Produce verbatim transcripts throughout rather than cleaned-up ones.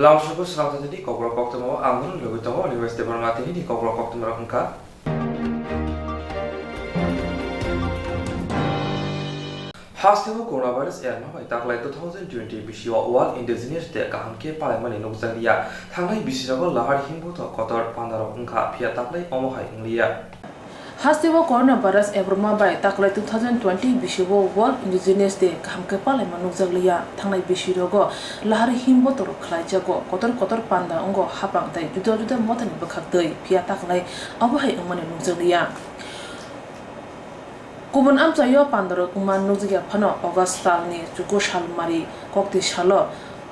Lamsoko swrang tini kokrok koktwma o ang nini logi tongo, Animesh Debbarma. Tini ni kokrok koktwma rok wngkha. Hasteo coronavirus erma bai taklai two thousand twenty bisio World Indigenous Day kaham khe palaimani nukjakliya. Thangnai bisirogo lahar himboto kotor pandarok wngkha, phiya taklai omo hai wngliya. Hasteo coronavirus erma bai taklai two thousand twenty bisio World Indigenous Day kaham khe palaima nukjakliya. Thangnai bisirogo lahar himbotorok khlaijago, kotor kotor panda wngo, hapang tei juda juda mothani bwkhak twi, phiya taklai omo hai wngmani nukjakliya. Kubun amchaio pandarok wngma nukjakya phano August salni chuku salmari koktwi salo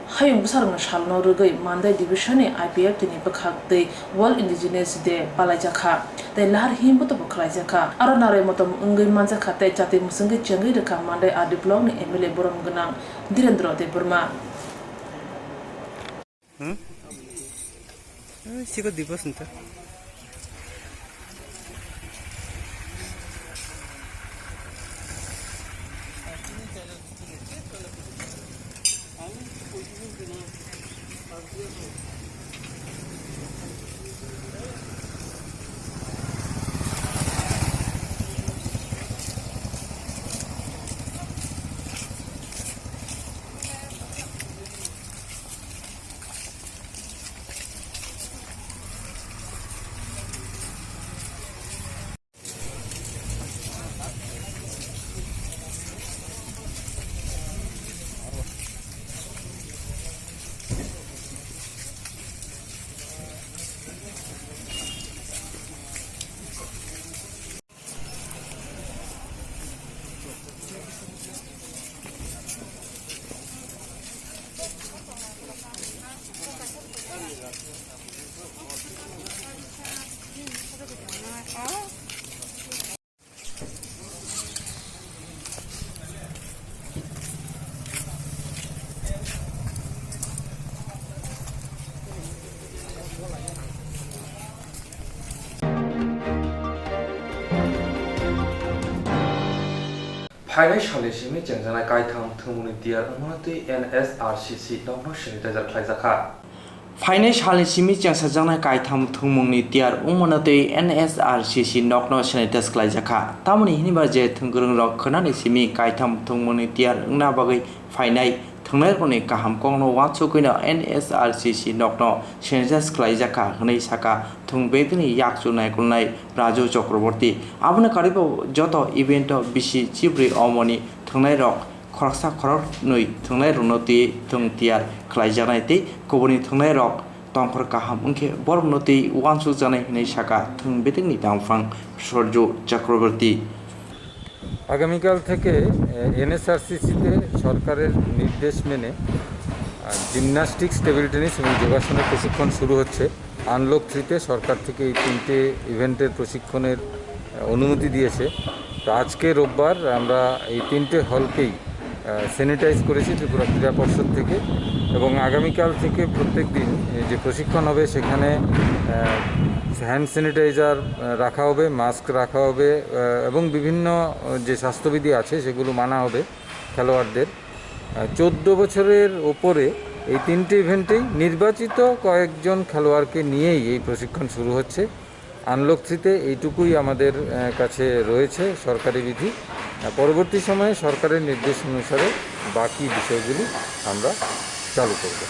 hayung bwsarokni salno rwgwi Mandai Division-ni I P F T ni bwkhak twi World Indigenous Day palaijakha tei lahar himbotobo khlaijakha. Aro narwi motom wngwi manjakha tei chati mwswngwi chengwi rwkha Mandai R D block-ni M L A borom gwnang Dhirendra Debbarma. Hmm? Eh, siko Dibos nito. Phainai salni simi chengjaknai kaitham thwngmungni tiyar wngmano twi N S R C C nokno sanitizer khlaijakha. Phainai salni simi chengsajaknai kaitham thwngmungni tiyar wngmano twi N S R C C nokno sanitize khlaijakha. Tamoni hiniba je thwngkwrwngrok khwnani simi kaitham thwngmungni tiyar wngna bagwi phainai thwngnairokni kaham kokno uansugwino N S R C C nokno sanitize khlaijakha hwnwi sakha thwng bedekni yakchu naikolnai Raju Chakraborty. Aboni karwibo joto event-o bisi chibrwi omoni thwngnairok khoroksa khoroknwi thwngnairokno twi thwng tiyar khlaijaknai tei kubuni thwngnairok tongkhor kaham wngkhe borokno twi uansukjaknai hwnwi sakha thwng bedekni tangphang Sorju Chakraborty. আগামীকাল থেকে এনএসআরসিসিতে সরকারের নির্দেশ মেনে gymnastics, table tennis এবং যোগাসনের প্রশিক্ষণ শুরু হচ্ছে। আনলক থ্রিতে সরকার থেকে এই তিনটে ইভেন্টের প্রশিক্ষণের আহ, অনুমতি দিয়েছে। তো আজকে রোববার আমরা এই তিনটে হলকেই স্যানিটাইজ করেছি ত্রিপুরা ক্রীড়া পর্ষদ থেকে। এবং আগামীকাল থেকে প্রত্যেক দিন এই যে প্রশিক্ষণ হবে, সেখানে হ্যান্ড স্যানিটাইজার রাখা হবে, মাস্ক রাখা হবে, আহ, এবং বিভিন্ন আহ, যে স্বাস্থ্যবিধি আছে সেগুলো মানা হবে খেলোয়াড়দের। চোদ্দ বছরের ওপরে এই তিনটে ইভেন্টেই নির্বাচিত কয়েকজন খেলোয়াড়কে নিয়েই এই প্রশিক্ষণ শুরু হচ্ছে। আনলক থ্রিতে এইটুকুই আমাদের আহ, কাছে রয়েছে সরকারি বিধি। আহ, পরবর্তী সময়ে সরকারের নির্দেশ অনুসারে বাকি বিষয়গুলি আমরা চালু করব।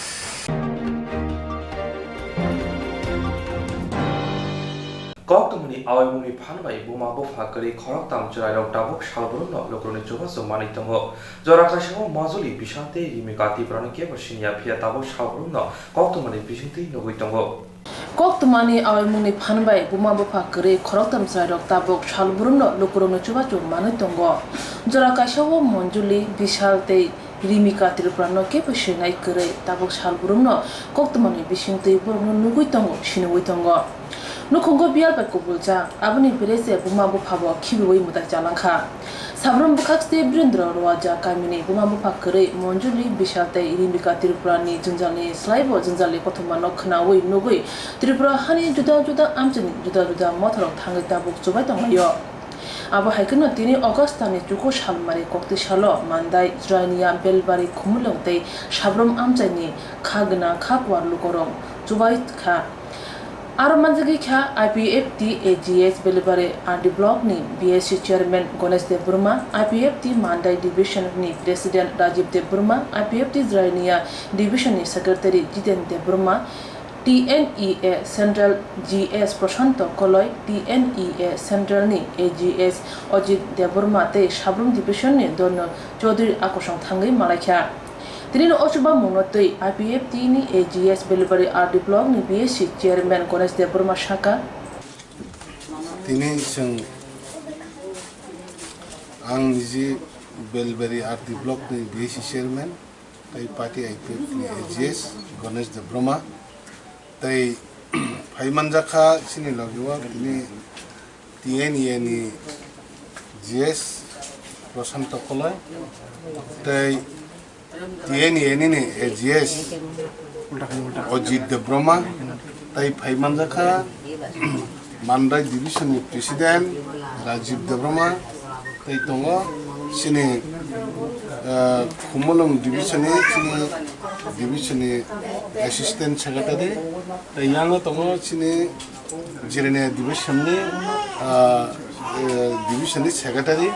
Koktwmani awaimungni phan bai buma bupha kwrwi khoroktham chwrairok tabuk salbrumno lukurokni chubachu manwi tongo. Jora kaisa o Manjuli, Bishal tei Rimika Tripurano kebo siniya, phiya tabuk salbrumno koktwmani bisingtwi nugwi tongo. Koktwmani awaimungni phan bai buma bupha kwrwi khoroktham chwrairok tabuk salbrumno lukurokni chubachu manwi tongo. Jora kaisa o Manjuli, Bishal tei Rimika Tripurano kebo sinai kwrwi tabuk salbrumno koktwmani bisingtwi borokno nugwi tongo, siniwi tongo. Nukhungo biyal bai kubuljak, aboni belai se buma buphabo khibiwi mwtai chalangkha. Sabrum bwkhak se Birendra Roaja kamini buma bupha kwrwi Manjuli, Bishal tei Rimika Tripurani jwngjalni swlaibo jwngjalni kothomano khwnawi nugwi Tripura hani juda juda amchaini juda juda motharok thangwi tabuk chubai tonglaio. Abo hai kheno tini August talni chuku salmari koktwi salo Mandai, Jrainia, Belbari, Khumulwng tei Sabrum amchaini kha gwnang kha kuar lukorok chubai kha. Aro manjagwi kha I P F T A G S Belibari R D Block ni B S C Chairman Ganesh Debbarma, I P F T Mandai Division ni President Rajiv Debbarma, I P F T Jrainia Division ni Secretary Jiten Debbarma, T N E A Central G S Prashanto Koloi, T N E A Central ni A G S Ajit Debbarma tei Sabrum Division ni Donu Chaudhary akosong thangwi malaikha. Tini o chuba mungno twi I P F T ni A G S Belibari R D Block ni B S C Chairman Ganesh Debbarma saka. Tini chwng ang niji Belibari R D Block ni B S C Chairman tei party I P F ni A G S Ganesh Debbarma tei phai manjakha chini logi o tini T N E A ni G S Prashanto Koloi tei T N E A ni A G S Ajit Debbarma tei phai manjakha Mandai Division ni President Rajiv Debbarma tei tongo chini, ah, Khumulwng Division ni chini Division ni Assistant Secretary tei yango tongo chini Jirania Division ni, ah, eh, Division ni Secretary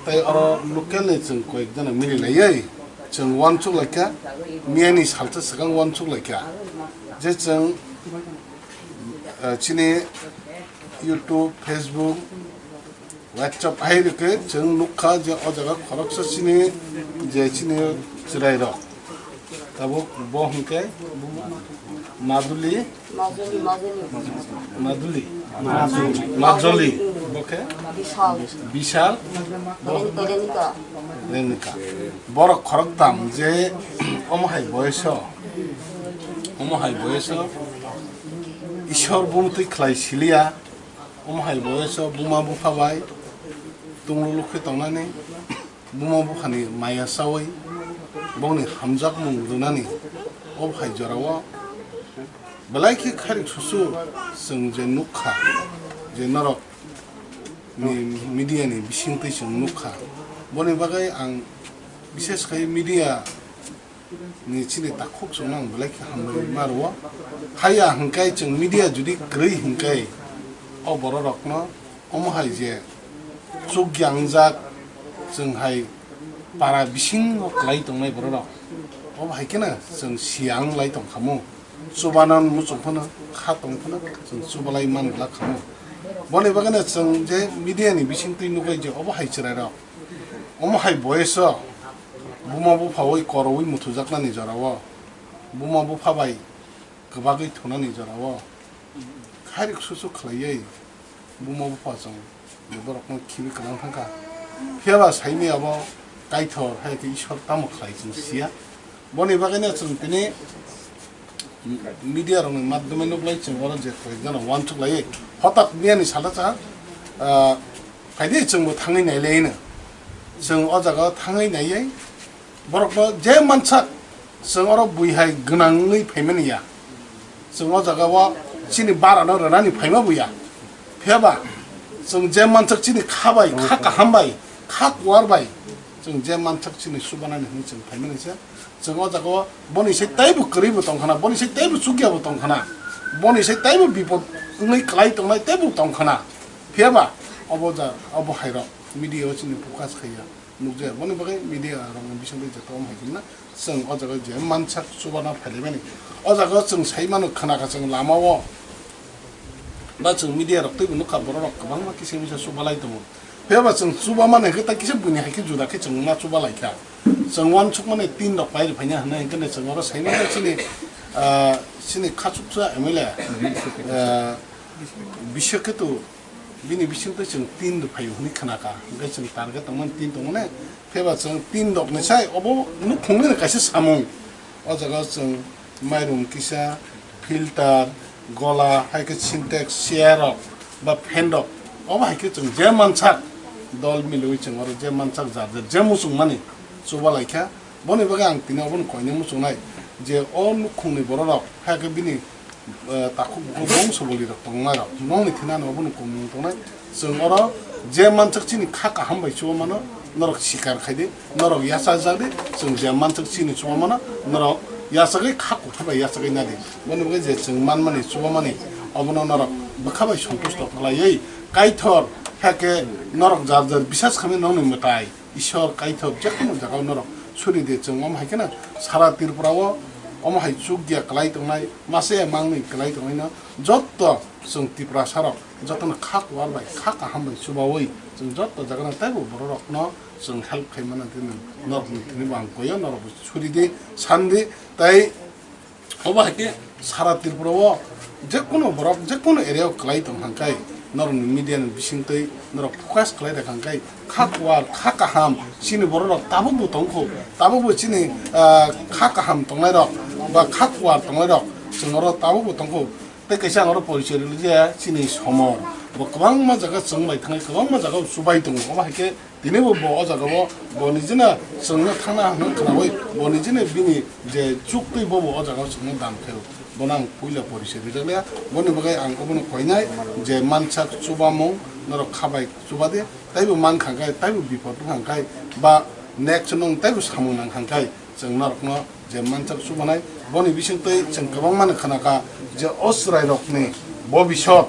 tei oro local ni chwng koyek jona mili laiwi chwng uansuk laikha, miyani salsa swkang uansuk laikha je chwng, ah, chini YouTube, Facebook, WhatsApp hai rwkhe chwng nukha je o jaga khoroksa chini je chini chwrairok. Tabuk bo hwnkhe Maduli, Maduli, Maduli. Maduli. Majoli. Majoli. Bo khe Bishal. Bishal. Bo Renika. Renika. Borok khoroktham je omo hai boyoso, omo hai boyoso Ishwar bumtwi khlai siliya. Omo hai boyoso buma bupha bai tunglu lukhe tongnani, buma buphani maya chawi bongni hamjakmung rwnani, o hai jorao belai khe khairik susu chwng je nukha, je norok ni media ni bisingtwi chwng nukha, boni bagwi ang bishes khai media ni chini takhuk chwngno ang belai khe hambai ma rwo. Haya hwnkhe chwng media jodi kwrwi hwnkhe o bororokno omo hai je chukyangjak chwng hai para bisingo kwlai tongnai bororok, obo hai kheno chwng siyang lai tong khamu. Chubana muchung phano kha tong phano chwng chubalai man glak khamu. Boni bagwino chwng je media ni bisingtwi nukbai je obo hai chwrairok. Omo hai boyoso buma buphawi koroui muthujaknani jorao, buma bupha bai kwbagwi thunani jorao, khairik susu khlaiwi buma bupha chwng borokno khibi kwlang thangkha. Phiyaba saimaya bo Kaitor hai khe Ishwar tamo khlai chwng siya. Boni bagwino chwng tini media rokni madhyome nuklai chwng oro je koi gana uansuk lai hotak miyani sala cha, ah, phaidi chwngbo thangwi nai lai no. Chwng o jaga o thangwi nai borokno je mansak chwng oro bui hai gwnangwi phaimani ya. Chwng o jaga o chini bara no rwnani phaima buya. Phiyaba chwng je mansak chini kha bai, kha kaham bai, kha kuar bai chwng je mansak chini subanani hwnwi chwng phaimani se. Chwng o jaga o boni se teibo kwrwi bo tong khana, boni se teibo chukya bo tong khana, boni se teibo bipod wngwi kwlai tongnai teibo tong khana. Phiyaba obo ja, obo hai rok media o chini focus khaiya nukjaya. Boni bagwi media rok ni bisingtwi je tom hai khna chwng o jaga je mansak chubana phailaimani. O jaga o chwng sai mano khna kha chwng lama o ba chwng media rok teibo nukha borok rok kwbangma kisa misa chubalai tongo. Phiyaba chwng chuba mani hwnkhe tai kisa buini hai khe juda khe chwng ma chuba lai kha. Chwng uansukmani tin rok pai rwphaina hwnwi hwnkhe chwng oro saimano chini, ah, chini khachuksa M L A, ah, Biswaketu bini bisingtwi chwng tin rwphaio hwnwi khna kha. Hwnkhe chwng target tongmani tin tongmani. Phiyaba chwng tin rokni sai obo nukhungni kaisa samung. O jaga chwng mairum kisa, filter, gola, hai khe Sintex, chair rok ba fan rok, obo hai khe chwng je mansak dol milwi chwng oro je mansak jar jar je muchung mani chuba lai kha. Boni bagwi ang tini obono koina muchungnai je o nukhungni borok rok hai khe bini, eh, takhuk bukhuk bongso boli rok tongnai rok nokni thani ano obono komung tongnai. Chwng oro je mansak chini kha kaham bai chuba mano norok sikar khai di, norok yachajak di, chwng je mansak chini chuba mano norok Yachagwi kha kukha bai yachagwi nadi. Boni bagwi je chwng manmani, chubamani, obono norok bwkha bai sontusto khlaiwi, Kaitor, hakhe norok jar jar bisas khamwi nokni mwtai, Ishwar Kaitor, jekono jagao norok suri di. Chwng omo hai kheno sara Tripura o omo hai chukya kwlai tongnai, mase mangni kwlai tongnaino jotto chwng Tiprasa rok jotono kha kuar bai, kha kaham bai chubawi chwng jotto jagano teibo bororokno chwng help khai mano, tini norokni thwini bo ang koyo, norok bo suri di, san di, tei obo hai khe sara Tripura o jekono borok, jekono area o kwlai tong hang khai, norokni media ni bising twi norok focus khlai rwkha hang khai, kha kuar, kha kaham, chini bororok tabukbo tongkho, tabukbo chini, ah, kha kaham tongnairok ba kha kuar tongnairok chwng oro tabukbo tongkho. Tei kaisa ang oro porichoi rwli je chini Somor. Bo kwbangma jaga chwng bai thangnai, kwbangma jaga o chubai tongo. Omo hai khe tini bo, bo o jaga o bo nijino chwngno thangna hwnwi khwnaui bo nijino bini je chuktwi bo, bo o jaga o chwngno dan khaio. Bono ang puila porichoi rijak liya. Boni bagwi ang obono koinai je mansak chubamung norok kha bai chuba de, taibo man kha khe taibo bipot wng kha khe ba next nwng taibo samung nang kha khe. Chwng norokno je mansak chubanai, boni bisingtwi chwng kwbangmano khwnakha je o chwrairokni bobisot,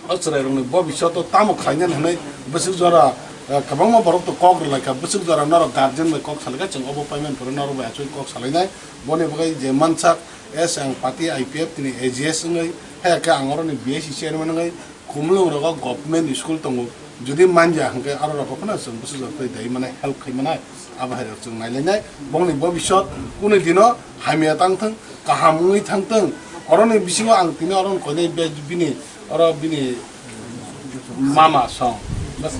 o chwrairokni bobisoto tamo khlainani hwnwi bwswk jora, eh, kwbangma borokto kok rwlaikha, bwswk jora norok guardian bai kok salaikha, chwng obo payment phuru norok bai achugwi kok salainai. Boni bagwi je mansak, S ang party I P F tini A G S wngwi, hai khe ang oroni B S C chairman wngwi, Khumulwng rogo government school tongo, jodi manja hwnkhe aro rogo phano chwng bwswk jora twi dai manai, help khai manai, abo hai rok chwng nai lainai. Bongni bobisot kunu dino hamya tang thung, kaham wngwi thang thung. Oroni bisingo ang tini oro koinai be-, bini, oro bini mama song,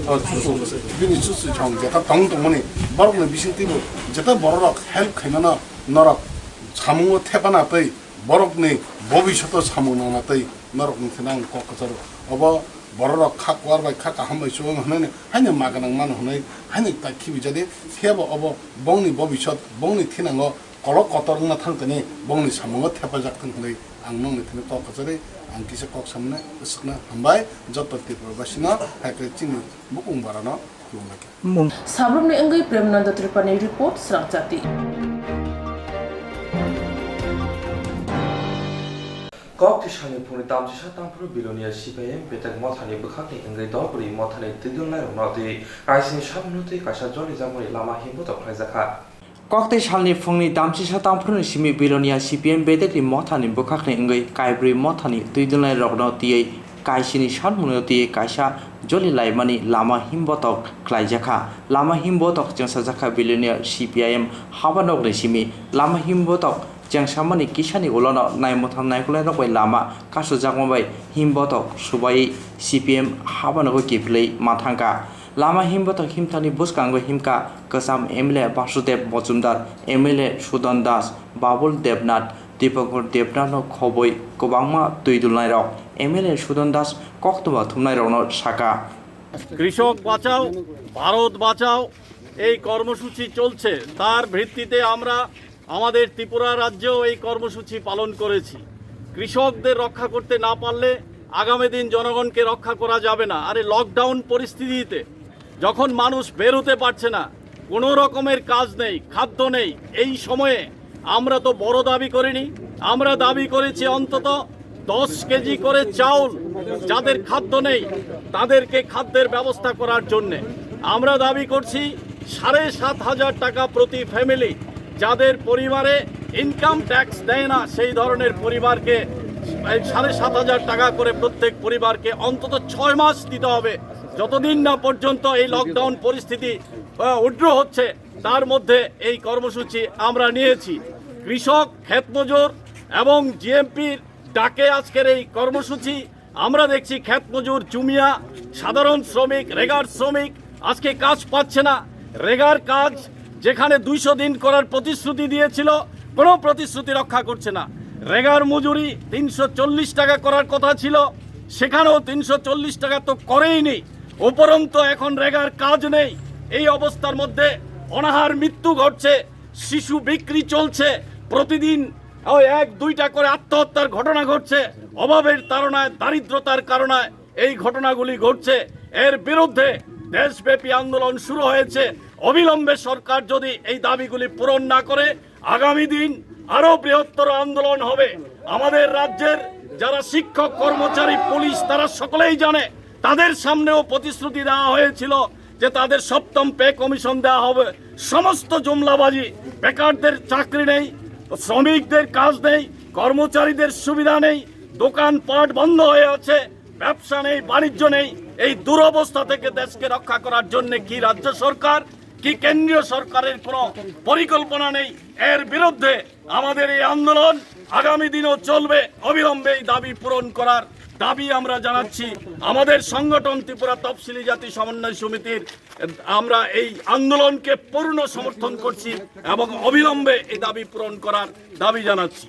o chuchu, bini chuchu song jeta tong tongmani borokni bising twibo jeta bororok help khai mano norok samungo thepana twi borokni bobisoto samung nangna twi. Norokni thani ang kok kwcharo. Obo bororok kha kuar bai kha kaham bai chubaima hwnwi haino ma gwnang mano hwnwi haino ta khibijadi. Phiyaba obo bongni bobisot, bongni thinango kolok kotor wngna thang tani bongni samungo thepajak thang hwnwi ang nokni thani kok kwcharwi ang kisa kok samani swkna hambai joto Tripura basino, hai khe chini bukung barano khulumlai kha. Mung. Sabrumni wngwi Premnanda Tripani report, Srangchati. Kokti salni phungni tamchisa tangphuru Bilonia C P I M Betek mothani bwkhakni wngwi Dolpuri mothani twidulnairokno twi kaisini samungno twi kaisa jolijakmani lama himbotok khlaijakha. Kokti salni phungni tamchisa tangphuruni simi Bilonia C P M Betekni mothani bwkhakni wngwi kaibrwi mothani twidulnairokno twiwi kaisini samungno twiwi kaisa joli laimani lama himbotok khlaijakha. Lama himbotok chwngsajakha Bilonia C P I M habanokni simi. Lama himbotok chwngsamani kisani ulono naimwthang naikolnairok bai lama kasojakma bai himbotok subaiwi C P M habanogo kiphilwi mathangkha. Lama himbotok himthani bwskango himkha kwcham M L A Basudev Mojumdar, M L A Sudan Das, Babul Debnath, Dipankar Debnathno khobwi kwbangma twidulnairok. M L A Sudan Das koktwma thumnairokno sakha. কৃষক বাঁচাও, ভারত বাঁচাও এই কর্মসূচি চলছে, তার ভিত্তিতে আমরা আমাদের ত্রিপুরা রাজ্যেও এই কর্মসূচি পালন করেছি। কৃষকদের রক্ষা করতে না পারলে আগামী দিন জনগণকে রক্ষা করা যাবে না। আর এই লকডাউন পরিস্থিতিতে যখন মানুষ বেরোতে পারছে না, কোনো রকমের কাজ নেই, খাদ্য নেই, এই সময়ে আমরা তো বড় দাবি করিনি, আমরা দাবি করেছি অন্তত দশ কেজি করে চাউল, যাদের খাদ্য নেই তাদেরকে খাদ্যের ব্যবস্থা করার জন্যে। আমরা দাবি করছি সাড়ে সাত হাজার টাকা প্রতি ফ্যামিলি, যাদের পরিবারে ইনকাম ট্যাক্স দেয় না সেই ধরনের পরিবারকে এই সাড়ে সাত হাজার টাকা করে প্রত্যেক পরিবারকে অন্তত ছয় মাস দিতে হবে, যতদিন না পর্যন্ত এই লকডাউন পরিস্থিতি, আহ, উগ্র হচ্ছে। তার মধ্যে এই কর্মসূচি আমরা নিয়েছি। কৃষক, ক্ষেত মজুর এবং জিএমপির ডাকে আজকের এই কর্মসূচি। আমরা দেখছি ক্ষেত মজুর, জুমিয়া, সাধারণ শ্রমিক, রেগার শ্রমিক আজকে কাজ পাচ্ছে না। রেগার কাজ যেখানে দুইশো দিন করার প্রতিশ্রুতি দিয়েছিল, কোনো প্রতিশ্রুতি রক্ষা করছে না। রেগার মজুরি তিনশো চল্লিশ টাকা করার কথা ছিল, সেখানেও তিনশো চল্লিশ টাকা তো করেইনি। উপরন্ত এখন রেগার কাজ নেই। এই অবস্থার মধ্যে অনাহার মৃত্যু ঘটছে, শিশু বিক্রি চলছে, প্রতিদিন ওই এক দুইটা করে আত্মহত্যার ঘটনা ঘটছে। অভাবের তাড়নায়, দারিদ্রতার কারণে এই ঘটনাগুলি ঘটছে। এর বিরুদ্ধে দেশব্যাপী আন্দোলন শুরু হয়েছে। অবিলম্বে সরকার যদি এই দাবিগুলি পূরণ না করে, আগামী দিন আরো বৃহত্তর আন্দোলন হবে। আমাদের রাজ্যের যারা শিক্ষক, কর্মচারী, পুলিশ, তারা সকলেই জানে, তাদের সামনেও প্রতিশ্রুতি দেওয়া হয়েছিল যে তাদের সপ্তম পে কমিশন দেওয়া হবে। সমস্ত জুমলাবাজি, বেকারদের চাকরি নেই, শ্রমিকদের কাজ নেই, কর্মচারীদের সুবিধা নেই, দোকানপাট বন্ধ হয়ে আছে, ব্যবসা নেই, বাণিজ্য নেই। এই দুরবস্থা থেকে দেশকে রক্ষা করার জন্য কি রাজ্য সরকার, কি কেন্দ্রীয় সরকারের কোনো পরিকল্পনা নেই? এর বিরুদ্ধে আমাদের এই আন্দোলন আগামী দিনও চলবে। অবিলম্বে এই দাবি পূরণ করার দাবি আমরা জানাচ্ছি। আমাদের সংগঠন ত্রিপুরা তফসিলি জাতি সমন্বয় সমিতির, আমরা এই আন্দোলনকে পূর্ণ সমর্থন করছি এবং অবিলম্বে এই দাবি পূরণ করার দাবি জানাচ্ছি।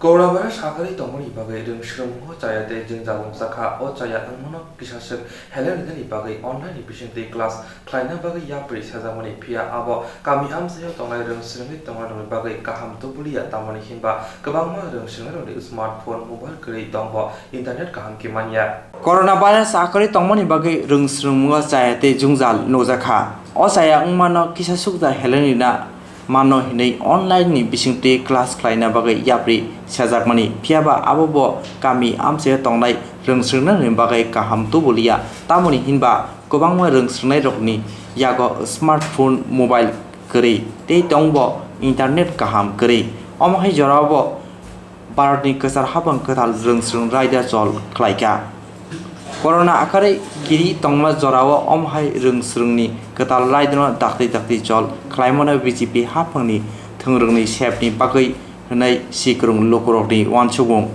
Coronavirus sakarwi tongmani bagwi rwng swrwngmung o chaya tei jwngjal nukjakha. O chaya wngmano kisaswk heleng rinani bagwi online ni bisingtwi class khlaina bagwi yapri sajakmani, phiya abo kami amchaio tongnai rwng swrwngwi tongnairokni bagwi kaham tubuliya, tamoni hinba kwbangma rwng swrwngnairokni smartphone, mobile kwrwi tongbo internet kaham khe manya. Coronavirus sakarwi tongmani bagwi rwng swrwngmungo chaya tei jwngjal nukjakha. O chaya wngmano kisa sukja heleng rina mano hinwi online ni bisingtwi class khlaina bagwi yapri sajakmani, phiyaba abobo kami amchaio tongnai rwng swrwngnairokni bagwi kaham tubuliya, tamoni hinba kwbangma rwng swrwngnairokni yago smartphone, mobile kwrwi tei tongbo internet kaham kwrwi. Omo hai jorao bo Bharatni kwchar haphang kwtal rwng swrwng raida chol khlaikha. Corona akarwi kiri tongma jorao omo hai rwng swrwngni kwtal raidano dakti dakti chol khlaimano B J P haphangni thwngrwngni sepni bagwi hwnwi sikrwng lukurokni uansukmung.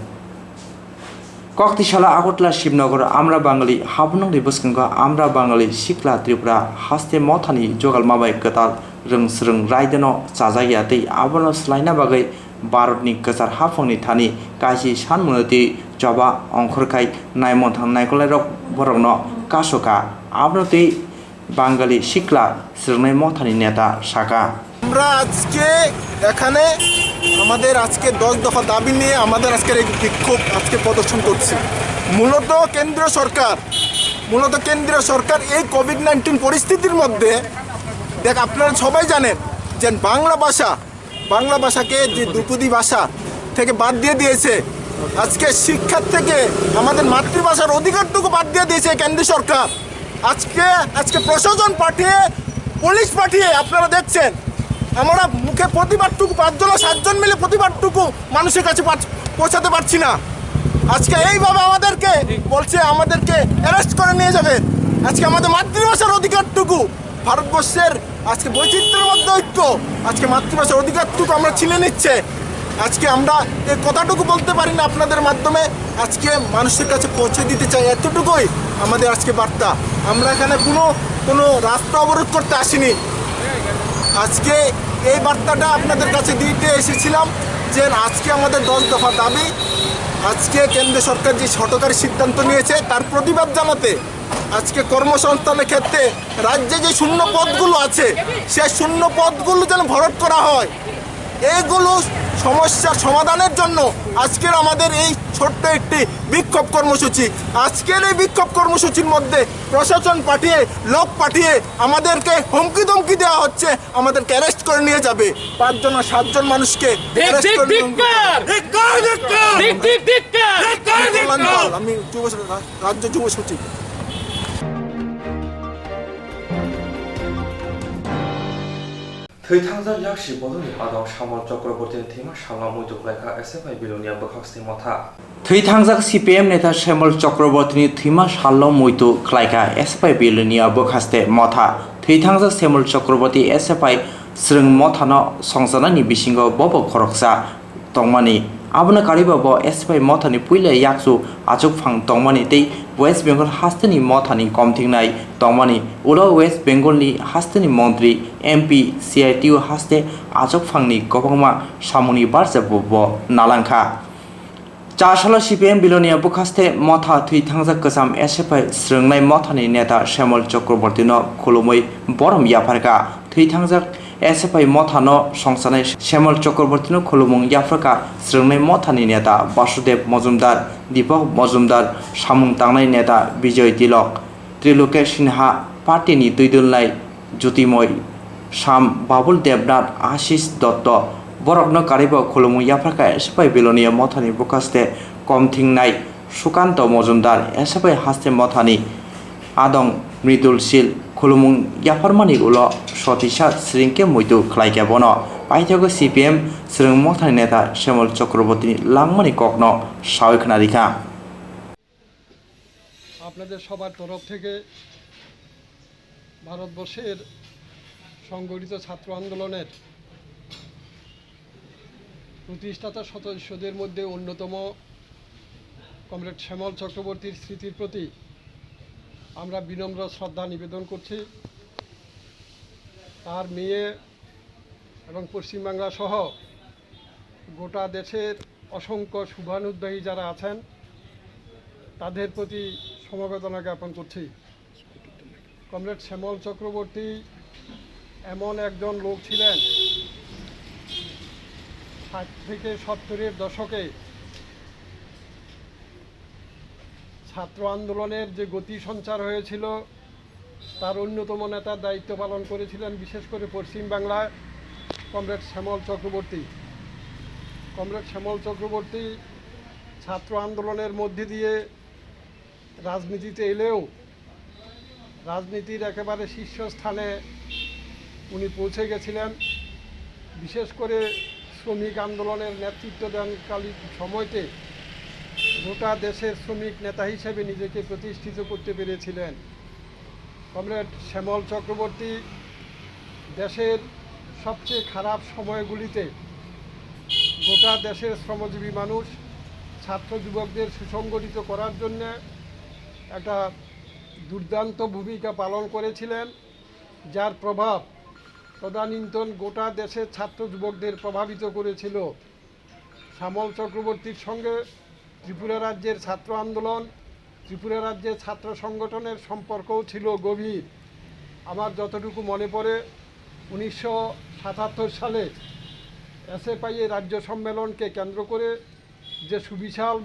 Koktisala Agartala Shibnagar Amra Bangali habnungni bwskango Amra Bangali Sikla Tripura haste mothani jogalma bai kwtal rwng swrwng raidano chajakya tei abono swlaina bagwi Bharatni kwchar haphangni thani kaisi sanmungno twi choba ongkhorkhai naimwthang naikolnairok borokno kasokha. Abono twi Bangali Sikla Swrwngnai Mothani neta sakha. আমরা আজকে এখানে আমাদের আজকে দশ দফা দাবি নিয়ে আমাদের আজকের এই বিক্ষোভ আজকে প্রদর্শন করছি। মূলত কেন্দ্রীয় সরকার মূলত কেন্দ্রীয় সরকার এই কোভিড নাইন্টিন পরিস্থিতির মধ্যে দেখ আপনারা সবাই জানেন যে বাংলা ভাষা বাংলা ভাষাকে যে দ্বিপদী ভাষা থেকে বাদ দিয়ে দিয়েছে। আজকে শিক্ষার থেকে আমাদের মাতৃভাষার অধিকারটুকু বাদ দিয়ে দিয়েছে কেন্দ্র সরকার। আজকে আজকে প্রশাসন পাঠিয়ে পুলিশ পাঠিয়ে আপনারা দেখছেন আমরা মুখে প্রতিবাদটুকু পাঁচজন সাতজন মিলে প্রতিবাদটুকু মানুষের কাছে পাঠ- পৌঁছাতে পারছি না। আজকে এইভাবে আমাদেরকে বলছে আমাদেরকে অ্যারেস্ট করে নিয়ে যাবে। আজকে আমাদের মাতৃভাষার অধিকারটুকু ভারতবর্ষের আজকে বৈচিত্র্যের মধ্যে ঐক্য, আজকে মাতৃভাষার অধিকারটুকু আমরা ছিনে নিচ্ছে। আজকে আমরা এই কথাটুকু বলতে পারি না আপনাদের মাধ্যমে, আজকে মানুষের কাছে পৌঁছে দিতে চাই, এতটুকুই আমাদের আজকে বার্তা। আমরা এখানে কোনো কোনো রাস্তা অবরোধ করতে আসিনি। আজকে এই বার্তাটা আপনাদের কাছে দিতে এসেছিলাম যে আজকে আমাদের দশ দফা দাবি, আজকে কেন্দ্র সরকার যে সরকারি সিদ্ধান্ত নিয়েছে তার প্রতিবাদ জানাতে। আজকে কর্মসংস্থানের ক্ষেত্রে রাজ্যে যে শূন্য পদগুলো আছে, সেই শূন্য পদগুলো যেন ভরট করা হয়। এইগুলো সমস্যার সমাধানের জন্য আজকের আমাদের এই ছোট্ট একটি বিক্ষোভ কর্মসূচি। আজকের এই বিক্ষোভ কর্মসূচির মধ্যে প্রশাসন পাঠিয়ে, লোক পাঠিয়ে আমাদেরকে হুমকি ধমকি দেওয়া হচ্ছে, আমাদেরকে অ্যারেস্ট করে নিয়ে যাবে। পাঁচজন আর সাতজন মানুষকে অ্যারেস্ট করে নিয়ে যাবে। ধিক্কার! ধিক্কার! ধিক, ধিক, ধিক্কার! ধিক্কার, আমি ধিক্কার! কল্যাণ পাল, আমি যুব রা-, রাজ্য যুব সচিব। Thwi thangjak yaksi bodolni adong Samol Chakrabortini thwima salno muitu khlaikha S F I Bilonia bwkhakstwi motha. Thwi thangjak C P M neta Samol Chakrabortini thwima salno muitu khlaikha S F I Bilonia bwkhaste motha. Thwi thangjak Samol Chakraborti S F I swrwng mothano songchanani bisingo bobo khoroksa tongmani. Abono karwiba bo S F I mothani puila yakchu achukphang tongmani tei West Bengal hasteni mothani komthingnai tongmani. Ulo West Bengalni hasteni montri, M P, C I T U haste achukphangni kwbangma samungni barjabo bo nalangkha. Chasalo C P M Bilonia bwkhaste motha thwi thangjak kwcham S F I swrwngnai mothani neta Samol Chakrabortino khulumwi borom yapharkha. Thwi thangjak S F I mothano songchanai Samol Chakrabortino khulumung yapharkha swrwngnai mothani neta Basudev Mojumdar, Deepak Mojumdar, samung tangnai neta Bijoy Tilok, Trilokesh Sinha, partyni twidulnai Jyotimoi Sam Babul Debnath, Ashish Dotto, borokno karwibo khulumung yapharkha S F I Belonia mothani bwkhaste kom thingnai Sukanto Mojumdar, S F I haste mothani adong Mridul Sil, khulumung yapharmani ulo sotisa sringkhe muitu khlaikha bono. Paithago C P M Swrwng mothani neta Shyamol Chakrabortini langmani kokno sawi khna rikha. আপনাদের সবার তরফ থেকে ভারতবর্ষের সংগঠিত ছাত্র আন্দোলনের প্রতিষ্ঠাতা সদস্যদের মধ্যে অন্যতম কমরেড শ্যামল চক্রবর্তীর স্মৃতির প্রতি আমরা বিনম্র শ্রদ্ধা নিবেদন করছি। তার মেয়ে এবং পশ্চিমবাংলা সহ গোটা দেশের অসংখ্য শুভানুদ্যায়ী যারা আছেন, তাদের প্রতি সমবেদনা জ্ঞাপন করছি। কমরেড শ্যামল চক্রবর্তী এমন একজন লোক ছিলেন, ষাট থেকে সত্তরের দশকে ছাত্র আন্দোলনের যে গতি সঞ্চার হয়েছিল, তার অন্যতম নেতার দায়িত্ব পালন করেছিলেন, বিশেষ করে পশ্চিম বাংলায় কমরেড শ্যামল চক্রবর্তী। কমরেড শ্যামল চক্রবর্তী ছাত্র আন্দোলনের মধ্যে দিয়ে রাজনীতিতে এলেও রাজনীতির একেবারে শীর্ষস্থানে উনি পৌঁছে গেছিলেন। বিশেষ করে শ্রমিক আন্দোলনের নেতৃত্ব দানকালীন সময়তে গোটা দেশের শ্রমিক নেতা হিসেবে নিজেকে প্রতিষ্ঠিত করতে পেরেছিলেন। কমরেড শ্যামল চক্রবর্তী দেশের সবচেয়ে খারাপ সময়গুলিতে গোটা দেশের শ্রমজীবী মানুষ, ছাত্র যুবকদের সুসংগঠিত করার জন্যে একটা দুর্দান্ত ভূমিকা পালন করেছিলেন, যার প্রভাব তদানীন্তন গোটা দেশের ছাত্র যুবকদের প্রভাবিত করেছিল। শ্যামল চক্রবর্তীর সঙ্গে ত্রিপুরা রাজ্যের ছাত্র আন্দোলন, ত্রিপুরা রাজ্যের ছাত্র সংগঠনের সম্পর্কও ছিল গভীর। আমার যতটুকু মনে পড়ে, উনিশশো সাতাত্তর সালে এসএফআইএ রাজ্য সম্মেলনকে কেন্দ্র করে যে সুবিশাল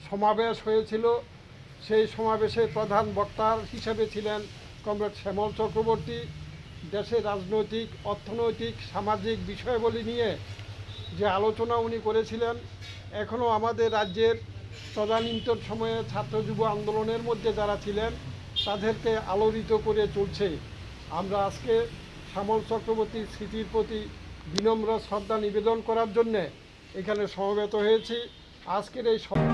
সমাবেশ হয়েছিল, সেই সমাবেশে প্রধান বক্তার হিসেবে ছিলেন কমরেড শ্যামল চক্রবর্তী। দেশের রাজনৈতিক, অর্থনৈতিক, সামাজিক বিষয়াবলী নিয়ে যে আলোচনা উনি করেছিলেন, এখনও আমাদের রাজ্যের তদানীন্তন সময়ে ছাত্র যুব আন্দোলনের মধ্যে যারা ছিলেন, তাদেরকে আলোড়িত করে চলছে। আমরা আজকে শ্যামল চক্রবর্তীর স্মৃতির প্রতি বিনম্র শ্রদ্ধা নিবেদন করার জন্যে এখানে সমবেত হয়েছি। আজকের এই সম-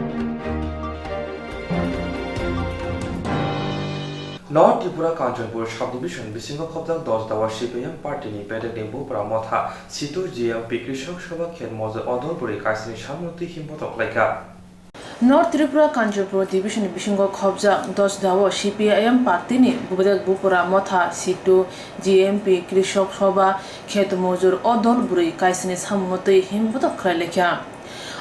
North Tripura Kanchanpur subdivision bisingo khobjak dos dawa C P I M party ni bedekni bupra motha Situ G M P Krishok Sabha Khet Mojor Odol Bwrwi kaisni samno twi himbotok khlaikha. North Tripura Kanchanpur division ni bisingo khobjak dos dawa C P I M party ni bedek bupra motha Situ G M P Krishok Sabha Khet Mojor Odol Bwrwi kaisni samno twi himbotok khlai laikha.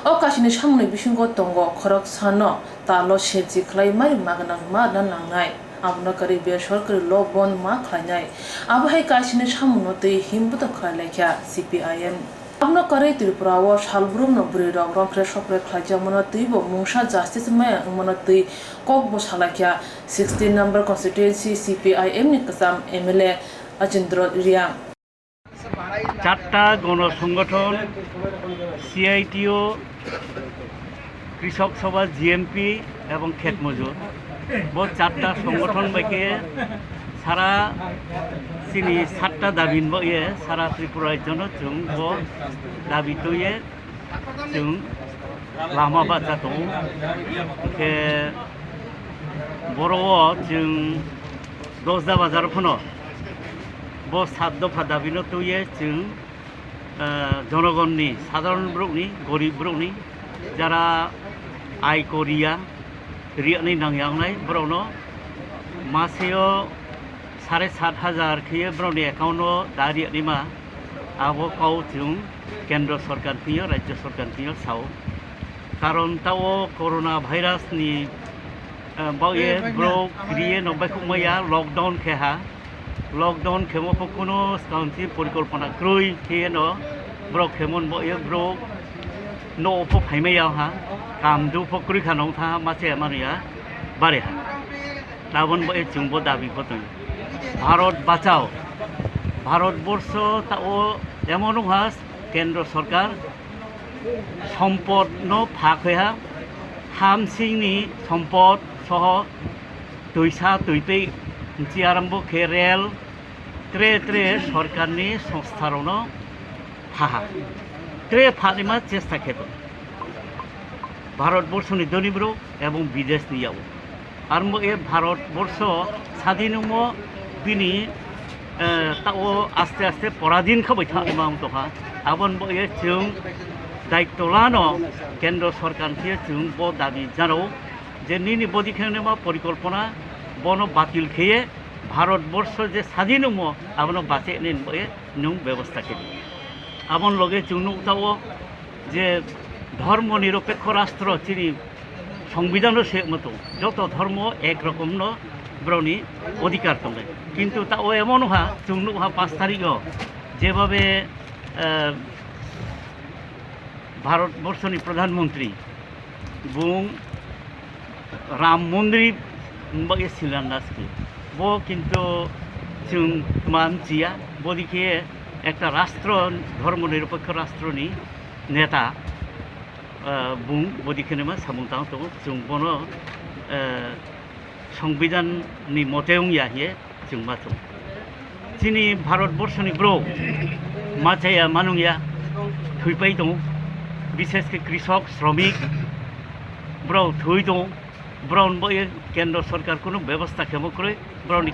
O kaisni samungni bisingo tongo khoroksa no talo sebji khlai mai magwnang ma rwna nangnai, abono kwrwi besorkari lockdown ma khlainai, abo hai kaisni samungno twi himbotok khlai laikha C P I M. Abono kwrwi Tripura o salbrumno bwrwirok romphre sopre khlaijakmano twibo mungsa justice maya wngmano twi kokbo salaikha sixteen number constituency C P I M ni kwcham M L A Ajendra Reang. চারটা গণসংগঠন, সিআইটিও, কৃষক সভা, জিএমপি এবং ক্ষেত মজুর, bo চারটা সংগঠন baikhe sara chini satta dabi ni bagwi sara Tripura rajyono chwng bo dabi twiwi chwng lama bacha tongo. Hwnkhe boro o chwng Dosda bazar phano bo sat dopha dabino twiwi chwng, ah, jonogonni, sadharon borokni, gorib borokni, jara ai koriya, riyanwi nangya wngnai borokno maseo sare sat hajar khe borokni account o da riyanima, abo kok chwng kendro sorkar thwiyo, rajyo sorkar thwiyo sao. Karon tao corona virus ni, eh, bagwi borok kriye no baikhuk maya, lockdown khe ha. Lockdown khemo pho kunu swkang si porikolpona kwrwi khe no borok khemo no bagwi borok no pho phaimaya ha. Kamdu pho kwrwi kha nong tha ma se manu ya bare ha. Tabon bo e chwng bo dabi bo tong. Bharat bachao. Bharat borsho tao emon wngkha kendro sorkar sompot no pha khaiha, hamsing ni sompot soho twisa twipei nchi arambo khe rel tre tre sorkar ni songstha rok no phaha, tre phanima chesta khe tongo Bharat borsho ni doni bro ebong bidesh ni yao. Armo e Bharat borsho sadin wngmo bini, eh, tao aste aste poradin khabai thangma wng tongkha. Abon bo e chwng daitto lano kendro sorkar khe chwng bo dabi jaro je nini bodi khengnima porikolpona bono batil kheye Bharat borsho je sadin wngmo abono bache nin bo e nwng bebosta khe di. Abon loge chwng nuk tao je dhormo nirapekho rastro chini songbidhano se mato joto dhormo ek rokomno borokni odhikar tongnai. Kintu tao emon ha chwng nukha panch tarikh o jebabe, eh, Bharat borshoni pradhan mantri bung Ram Mondir bagwi Shilanyas khe. Bo kintu chwng tma mchiya, bodi khe ekta rastro, dhormo nirapekho rastroni neta, ah, bung bodi khe nima samung tang tongo. Chwng bono, ah, Songbidhan ni mote wngya hiye chwng ma chwng. Chini Bharat borshoni bro machaya manungya thwipai tongo, bishesh khe krisok, shromik bro thwi tongo. Borok ni bagwi kendro sorkar kunu bebostha khemo kwrwi, borok ni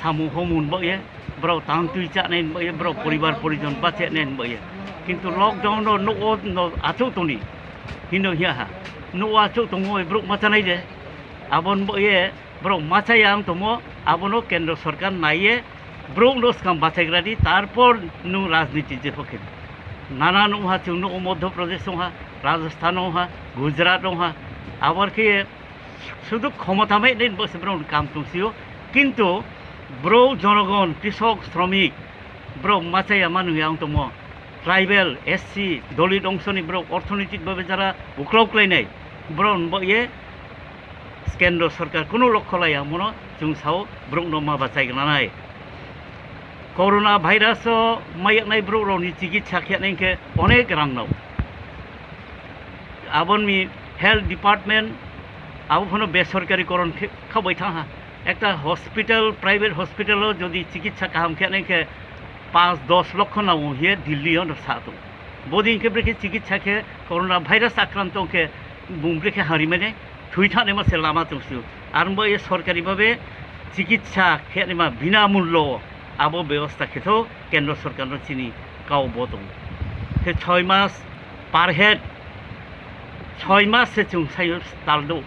samung homung ni bagwi, borok tang twi chanai ni bagwi, borok poribar porijon bachanai ni bagwi. Kintu lockdown no nugo no achuk tongni hino hiya ha, nugo achuk tongo borok machanai de, aboni bagwi borok machaya wng tongmo, abono kendro sorkar naiye borok no swkang bachagradi, tarpor nwng rajniti jepho khe. Nana nwng ha chwng nugo Madhya Pradesh wng ha, Rajasthan wng ha, Gujarat wng ha, abar khe Sudu khomota mai nini bwswk borok ni kam tong sio, kintu borok jonogon, krisok, shromik, borok machaya manwi ang tongmo, tribal, S C, Dalit ongsoni borok orthonoitik babe jara uklok klainai, borok ni bagwi kendro sorkar kunu lokho laiya mono chwng sao borok no ma bachai gwnanai. Corona virus o mayaknai borok rokni chikitsa khe nai khe onek rang nao. Aboni health department abo phano besorkari koron khe khabai thang ha. Ekta hospital, private hospital o jodi chikitsa kaham khe nai khe panch dos lokho nao hiye Delhi o no sa tongo. Bodi hinkhe brekhe chikitsa khe corona virus akranto khe bung brekhe hamri mane thwi thangnaima se lama tong sio. Ar wngbo e sorkari babe chikitsa khenima bina mullo abo bebosta khetho kendro sorkarno chini kau bo tongo. Khe choi mas per head, choi mas se chwng sayo taldo.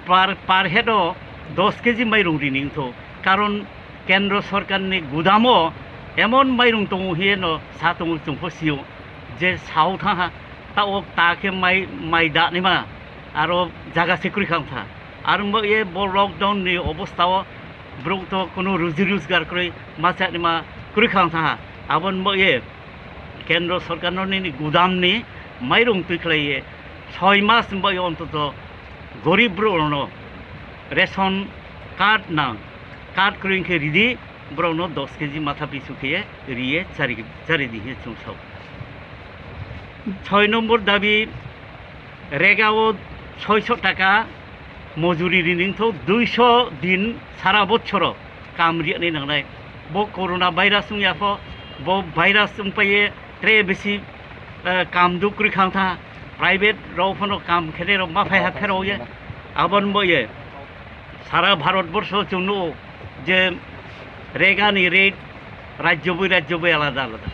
Per, per head o dos keji mairung rini wngtho. Karon kendro sorkarni gudamo emon mairung tongo hiye no sa tongo chwngpho sio je sao thangha. Ta ok ta khe mai, mai danima aro jaga se kwrwi kha wngkha. Aro wngbo ye bo lockdown ni obostha o borok to kuno ruji rojgar kwrwi machanima kwrwi kha wngkha. Aboni wngbo ye kendro sorkar no nini gudam ni mairung twi khlai ye soi mas wngbo ye ontoto gorib borok rokno ration card nang, card kwrwi wngkhe ridi, borokno dos keji matha pisu khe riye chari, chari di hinwi chwng sao. Soi nombor dabi, rega o soiso taka mojuri rini wngthok, duiso din sara bochoro kam riyanai nangnai. Bo corona virus wngya pho, bo virus wngpaiye tre bisi, eh, kam duk kwrwi kha wngtha. Private rok phano kam khenai rok ma phai ha pherok ye. Aboni bo ye sara Bharat borsho chwng nugo je rega ni rate rajyo bai rajyo bai alada alada.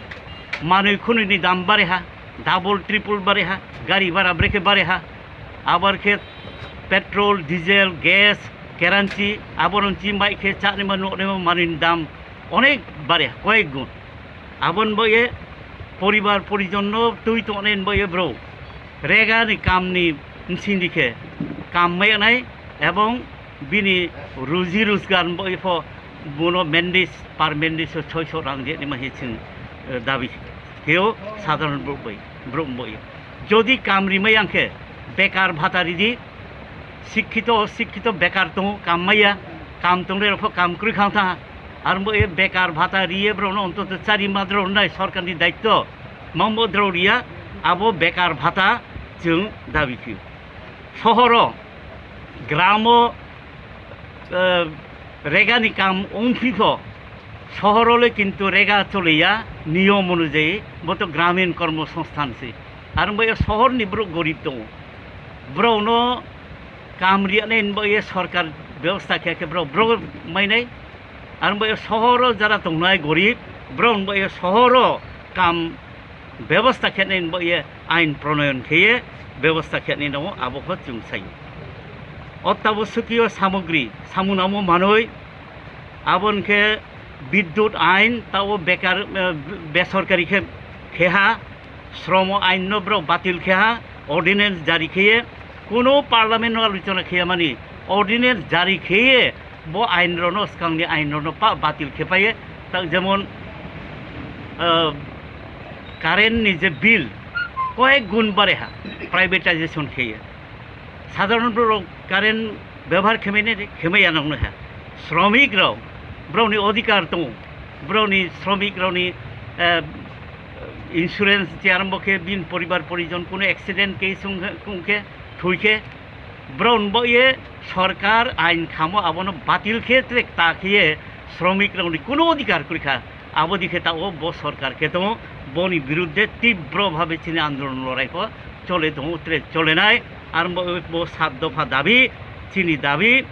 Manwi khunui ni dam bare ha, double triple bare ha, gari bhara brekhe bare ha. Abar khe petrol, diesel, gas, keranchi, aboroni chi mai khe chanima nuknima manwi ni dam onek bare ha, koyek gun. Aboni bo ye poribar porijon no twi tongnai bo ye bro. Rega ni kam ni bsing di khe kam mai nai ebong bini ruji rojgar bo ye pho bono mendes per mendes o soiso rang di nima he chwng, eh, dabi kheo sadharon borok bai, borok bo ye. Jodi kam rimai ang khe bekar bhata ridi, sikkito, osikkito bekar tongo, kam maya, kam tongnai rok pho kam kwrwi kha wngtha. Aro bo e bekar bhata riye borokno ontoto chari madrok nai sorkarni daityo. Mambo drok riya, abo bekar bhata chwng dabi phiyo. Sohoro, gramo, eh, regani kam wngphi pho, sohoro le kintu rega choliya niyom onujayi, bo to gramin kormo songsthan se. Aro bo e sohorni borok gorib tongo. Borokno kam riyanai hinba ye sorkar bebosta khe khe borok, borok mainai. Aro bo e sohoro jara tongnai gorib, borok bo e sohoro kam bebosta khenai bo e ain pronoyon kheye bebosta khenai no abo kho chwng sai. Ottabo sukiyo samogri, samunamo manoi, abo hwnkhe bidyut ain, tabo bekar, eh, besorkari khe kheha, Shromo ain no borok batil khe ha, ordinance jari kheye, kuno parliament no aluchona kheye mani, ordinance jari kheye, bo ain rok no, swkang ni ain rok no pa batil khe paye, tak jemon, ah, current ni je bill, koyek gun bare ha, privatization kheye. Sadharon borok current bebohar khemai nai de, khemai ya nang nai ha. Sromik rok, borokni odhikar tongo. Borokni sromik rokni, eh, insurance je arombo khe bin poribar porijon kuno accident case wng khe, wng khe, thwi khe, borok bo ye sorkar ain khamo abono batil khe tlek ta khe ye sromik rokni kuno odhikar kwrwi kha. Abo dikhe ta o bo sorkar khe tongo, boni birudde tibro bhabe chini andolon lorai kho chole tongo, tre chole nai, ar bo, bo sat dopha dabi, chini dabi,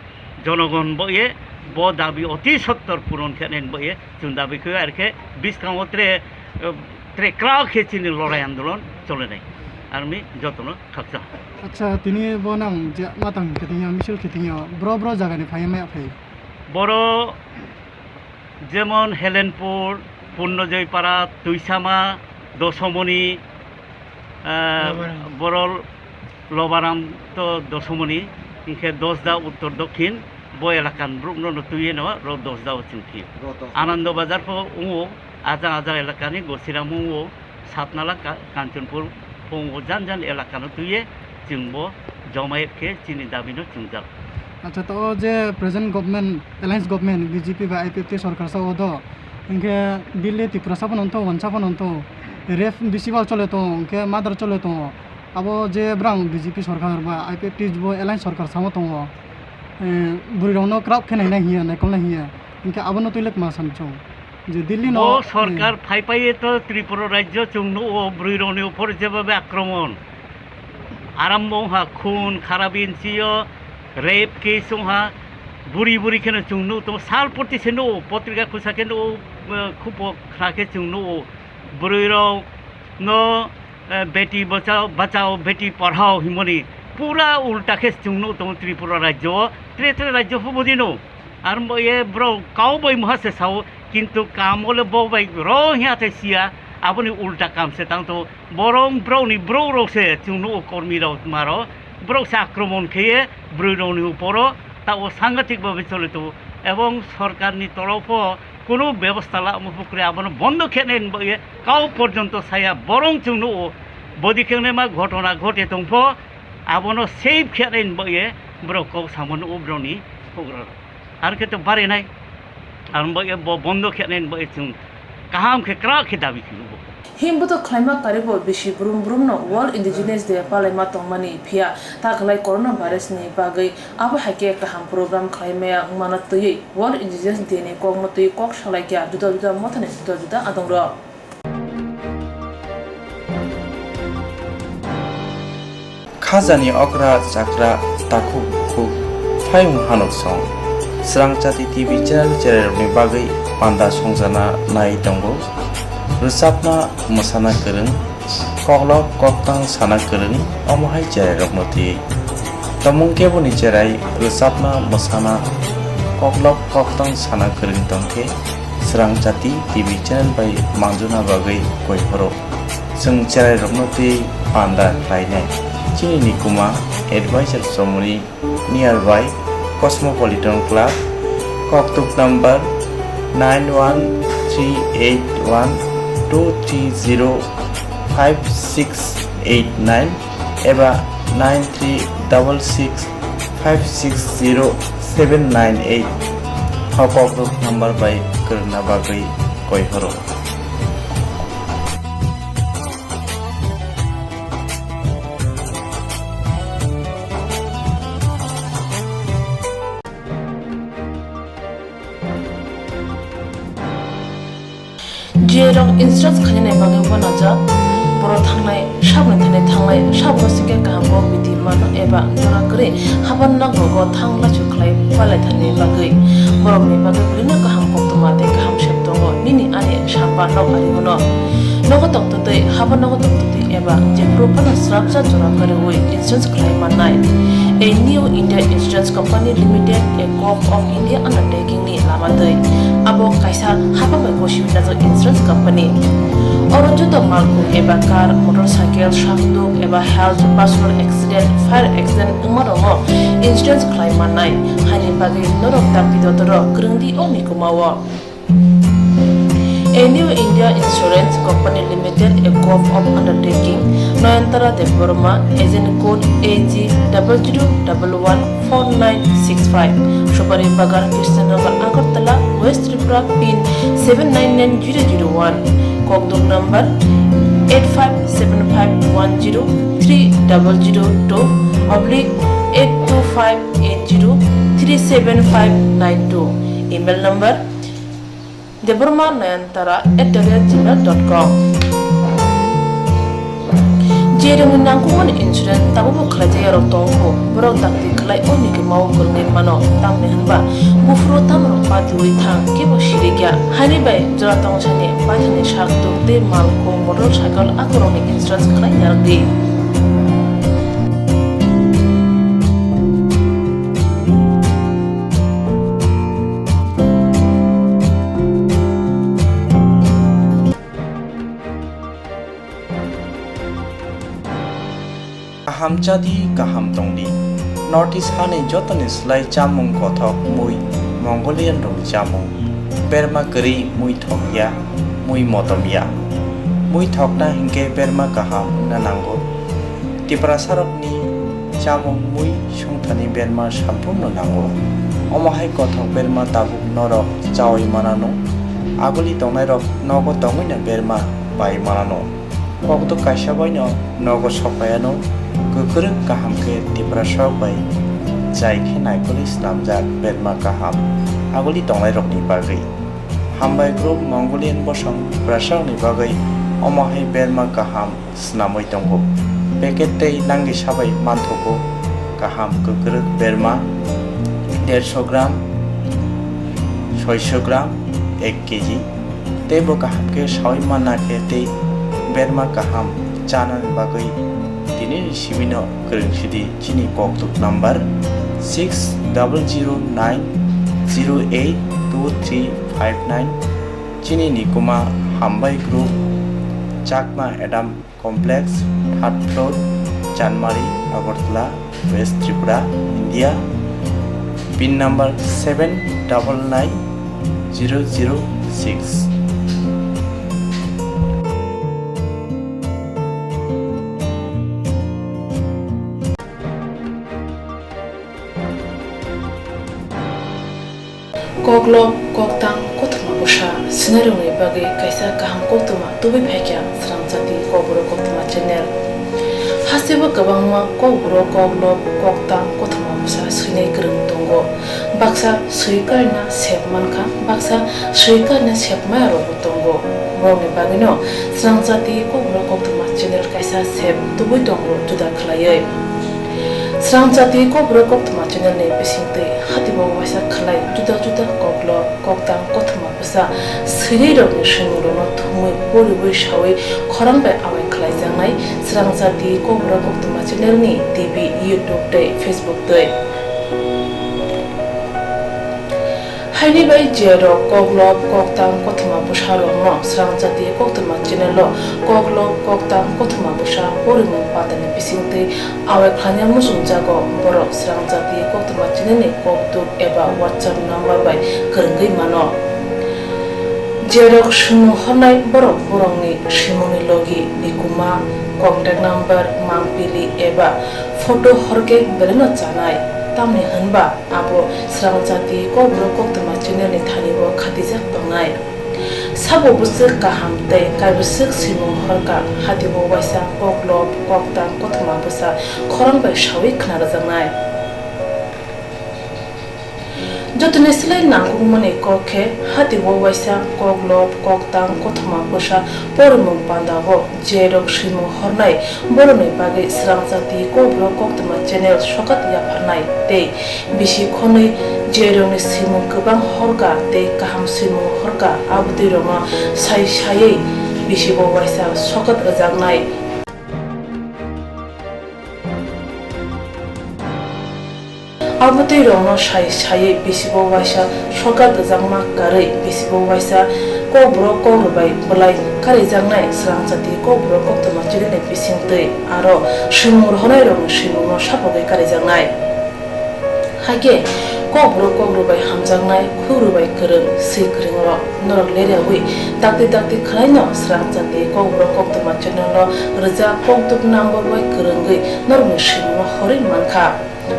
jonogon bo ye, bo dabi oti sottor puron khe nen bo ye, chwng dabi khe ar khe biskango tre, eh, tre krak khe chini lorai andolon chole nai, armi jotono khakchang. Acha, tini bo nang je matang khe tingya, misil khe tingya, bro bro jaga ni phai maya phai. Boro Jemon Helenpur, Purnojoypara, Tuisama, Dosomoni, eh, Lobaram. Borol, Lobaram to Dosomoni, hinkhe Dosda Uttor Dokhin, bo elakan brukno no twiwi no ro Dosda o chwng phiyo. Ro Dosda. Anando Bazar pho wngo, ajang ajang elakani Gosiram wngo, Satnala Ka-, Kanchanpur, Pongo jan jan elakano twiye chwngbo jomayet khe chini dabino chwngjak. Acha, to o je present government, alliance government, B J P bai I P F T sorkar sa o do, hinkhe Delhi, Tripura sa phano wngtho, wansa phano wngtho, rape bisi ba chole tongo, hinkhe murder chole tongo. Abo je brang B J P sorkar ba I P F T bo alliance sorkar samo tongo, eh, bwrwi rokno kwrak khe naina hiya, naikolna hiya, hinkhe abono twi le ma san chong. Je Delhi no, bo sorkar phai phaiye to Tripura rajyo chwng nugo bwrwi rokni upor jebabe akromon. Arambo wngkha khun, kharap insiyo, rape case wngkha, buri buri kheno chwng nuk tongo, sal poti se nugo, potrika khusa khe nugo, eh, khupo khna khe chwng nugo. Bwrwi rok no, eh, beti bachao, bachao, beti padhao himoni pura ulta khe chwng nuk tongo Tripura rajyo o, tre tre rajyo pho bodi no. Ar bo ye borok kau bai moha se sao, kintu kam ole bo bai ro hiya thai siya, aboni ulta kam se tang to. Borok borok ni borok rok se chwng nugo kormi rok maro, borok se akromon khe ye bwrwi rok ni uporo, ta o sangatik babe chole to. Ebong sorkar ni torof o kunu bebosta la mo pukri abono bondo khe nai bo ye kau porjonto saya borok chwng nugo. Bodi khe nai ma ghotona ghote tong pho abono save khe nai bo ye borok kok samo nugo borok ni pugra rok. Ar khe to barinai, ar bo e bo bondo khe nai bo e chwng kaham khe kra khe dabi khe bo. Himboto khlaima karibo bisi brum brumno World Indigenous Day palaima tongmani, phiya ta khlai corona virus ni bagwi abo hai khe kaham program khlaimaya wngmano twiwi World Indigenous Day ni kokno twi kok salaikha juda juda mothani juda juda adongrok. Khajani okra chakra takhuk bukhuk phaiung hanuk song. Srangchati T V channel chererokni bagwi panda songjana nai tongo. Rwchapna mwsana kwrwng, koklop koktang sana kwrwng, omo hai chererokno twi. Tomung keboni cherai rwchapna mwsana koklop koktang sana kwrwng tongkhe, Srangchati T V channel bai manjuna bagwi koi phoro. Chwng cherairokno twi panda khlainai. Chini nikuma advisor Somoni, nearby Cosmopolitan Club, koktuk number nine one three eight one two three zero five six eight nine eba nine three double six five six zero seven nine eight. O kokduk number bai kwrwngna bagwi koi horo. J rok insurance khainani bagwi uanajak. Borok thangnai saboni thani thanglai, saboni singkhe kaham kok bithi mano eba jora kwrwi haban nokrogo thang lachu khlai palai thani bagwi. Borokni bagwi belino kaham koktwma tei kaham sep tongo nini ani samba nok ari hwno. Nogo tongtwtwi, haban nogo tongtwtwi eba jephuru phano srapsa jora kwrwi insurance khlai mannai. A New India Insurance Company Limited, a Corp of India undertaking ni lama twi. Abo kaisa hapang bai gosi hwnjak insurance company. Oro joto malkhung eba car, motorcycle, sakduk eba health, personal accident, fire accident wngma rokno insurance khlai mannai. Haini bagwi norok dakti dotoro kwrwngdi o nikumao. A New India Insurance Company Limited, a Corp of Undertaking, Nayantara Debbarma, agent code A G double zero double one four nine six five, Supari Bagan, Krishnanagar, Agartala, West Tripura, pin seven nine nine zero zero one, kokduk number eight five seven five one zero three double zero two oblique eight two five eight zero three seven five nine two, email number debbarma nayantara at the rate gmail dot com. Jerokni nangkukmani insurance tabukbo khlaijak yarok tongkho, borok dakti khlai o nikumao kwrwngwi mano, tamni hwnba buphuru tamrok patiui thang kebo sirikya. Haini bai jora tongsani paithakni sakduk tei malkhung motorcycle akorokni insurance khlai narwkdi. Kaham chadi, kaham tongdi. North East hani jotoni slai chamung kothok mui Mongolian rokni chamung. Berma kwrwi mui thokya, mui motomya. Mui thokna hinkhe berma kaham wngna nango. Tiprasarokni chamung mui sungthani berma samphurno nango. Omo hai kothok berma tabuk norok chaui manano. Aguli tongnairok nogo tongwino berma pai manano. Kokduk kaisa baino nogo sokpaiano, kwkrwk kaham khe Tiprasarok bai chai khe naikolwi snamjak berma kaham aguli tongnairokni bagwi. Hambai group Mongolian bosong Tiprasarokni bagwi omo hai berma kaham snamwi tongo. Packet tei langisa bai manthogo kaham kwkrwk berma dersho gram, soisho gram, ek kg. Tei bo kaham khe saui manna khe tei berma kaham chanani bagwi tini ni simi no kwrwng sidi chini kokduk number six double zero nine zero eight two three five nine. Chini nikuma Hambai Group, Chakma Adam Complex, third floor, Chanmari, Agartala, West Tripura, India. Pin number seven double nine zero zero six. Koklop, koktang, kothoma bwsa swinairokni bagwi kaisa kaham koktwma tubui phaikha Srangchati Kokborok Koktwma channel. Hasteo kwbangma kokborok koklop, koktang, kothoma bwsa swinai kwrwng tongo. Baksa swi karina sep mankha, baksa swi karina sep maya rokbo tongo. Borokni bagwino Srangchati Kokborok Koktwma channel kaisa sep tubui tongo juda khlaiwi. Srangchati Kokborok Koktwma channel ni bisingtwi hatibo waisa khlai juda juda koklop, koktang, kothoma bwsa swinai rokni swimungrokno thumwi poriwi sawi khorang bai awai khlaijaknai Srangchati Kokborok Koktwma channel ni T V, YouTube tei Facebook twi. Haini bai je rok koklop, koktang, kothoma bwsa rokno Srangchati Koktwma channel o koklop, koktang, kothoma bwsa porimung patani bisingtwi awai khlaina muchungjago, borok Srangchati Koktwma channel ni kokduk eba WhatsApp number bai kwrwngwi mano. Je rok swimung hornai borok borokni swimungni logi, nikuma, contact number, mangpili eba photo horkhe belai no chanai. Tamni hwnba abo Srang Jati Kokborok Koktwma channel ni thani o khatijak tongnai. Sabo bwswk kaham tei kaibwswk swimung horka, hati o waisa kok lop, kok tang, kothoma bwsa khorang bai sawi khna rwjaknai. Jotoni slai nangkukmani kok khe hati o waisa kok lop, kok tang, kothoma bwsa porimung panda o je rok swimung hornai borokni bagwi Srang Jati Kokborok Koktwma channel sokat yapharnai tei bisi khonwi je rokni swimung kwbang horka tei kaham swimung horka abotwi rokno sai saiwi bisi o waisa sokat rwjaknai. Abotwi rokno sai saiwi bisi o waisa sokat rwjakma karwi bisi o waisa Kokborok Kokrwbai bwlai karijaknai Srang Jati Kokborok Koktwma channel ni bisingtwi aro swimung rohornai rokni swimungno sapogwi karijaknai. Hakhe Kokborok Kokrwbai hamjaknai, Kokrwbai kwrwng, swi kwrwng rok norok leriawi dakti dakti khwlaino Srang Jati Kokborok Koktwma channel no rwjak kokduk number bai kwrwngwi norokni swimungno horwi mankha.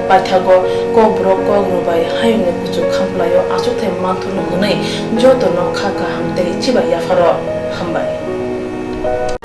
Paithago Kokborok Kokrwbai hayungni kuchuk khamplaio achukthai manthurno hwnwi jotono kha kaham tei chibai yapharo. Hambai.